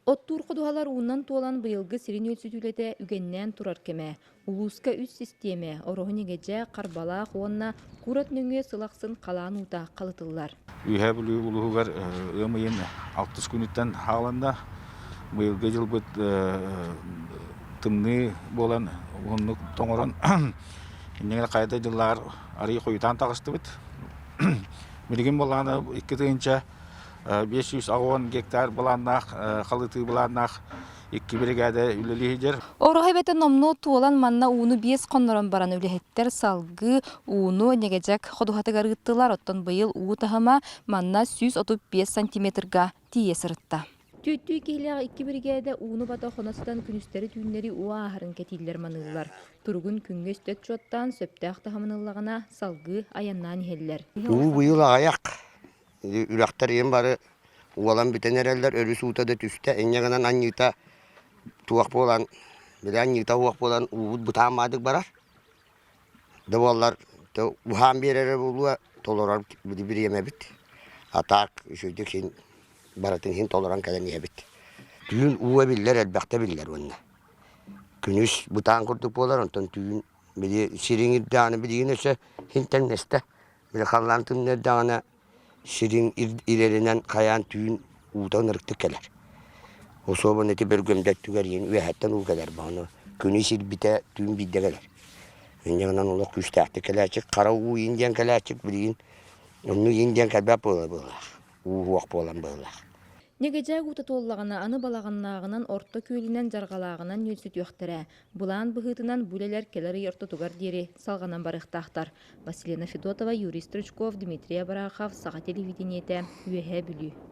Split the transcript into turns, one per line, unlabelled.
Оттуур ходуһалар уунан туолан быйылгы сирин үөлсүтүүлэтэ үгэннээн турар кэмэ. Улууска үс систиэмэ Ороһу Ньэгэдьэ, Харбалаах уонна Курат нөҥүө сыл ахсын халаан уута халытыллар.
Үөһээ Бүлүү улууһугар ыам ыйын алтыс күнүттэн хааланна. Быйылгы дьылбыт тымныы буолан уһуннук тоҥорон иннигэр хайа да дьыллаар арыый хойутаан таҕыстыбыт. Билигин буоллаҕына 2000 580 гектар былааннаах халытыы былааннаах икки биригээдэ үлэлии сылдьар.
Ороһу эбэтэ номнуо туолан манна ууну биэс хоннорон баран үлэһиттэр салгыы ууну Ньэгэдьэк ходуһатыгар ыыттылар, оттон быйыл уу таһыма манна 135 сантиметрга тиийэ сырытта. Түөттүү киһилээх икки биригээдэ ууну бата хоно сытан күнүстэри-түүннэри уу ааһарын кэтииллэр-маныыллар. Туругун күҥҥэ үстэ отчуоттаан сөптөөх таһымын ыллаҕына салгыы айаннаан иһэллэр.
Уу быйыл аҕыйах. Үрэхтэр ийэм бары уолан бүтэн эрэллэр, өрүс уута да түстэ, инньэ гынан анньыыта туох буолан, били анньыыта уох буолан уубут бытаан маадык барар. Да буоллар уһаан биэрэрэ буолуо, толорор бириэмэбит. А так үчүгэйдик син барытын иһин толорон кэлэн иһэбит. Түүн уу эбиллэр, элбэхтэ эбиллэр уонна. Күнүс бытаан курдук буолар, онтон түүн били сириҥ ирдэҕинэ билигин өссө син тэҥнэстэ. Били халлаан тымныйдаҕына сириҥ ирэринэн хайаан түүн уута ынырыктык кэлэр. Особенно ити бөргөмдө өттүгэр иин үөһэттэн уу кэлэр ону күнүс ирбитэ түүн биирдэ кэлэр. Инньэ гынан олох күүстээхтик кэлээччик, хара уу иин диэн кэлээччик билигин оннук иин диэн кэлбэт буола быһыылаах. Уу уох буолан быһыылаах.
Ньэгэдьээк уута туоллаҕына, аны Балаҕаннааҕынан, Орто Күөлүнэн, Дьарҕалааҕынан нүөлсүтүөхтэрэ. Былаан быһыытынан бу үлэлэр кэлэр ый ортотугар диэри салҕанан барыахтаахтар. Василина Федотова, Юрий Стручков, Дмитрий Абрахов, Саха телевидениетэ, Үөһээ Бүлүү.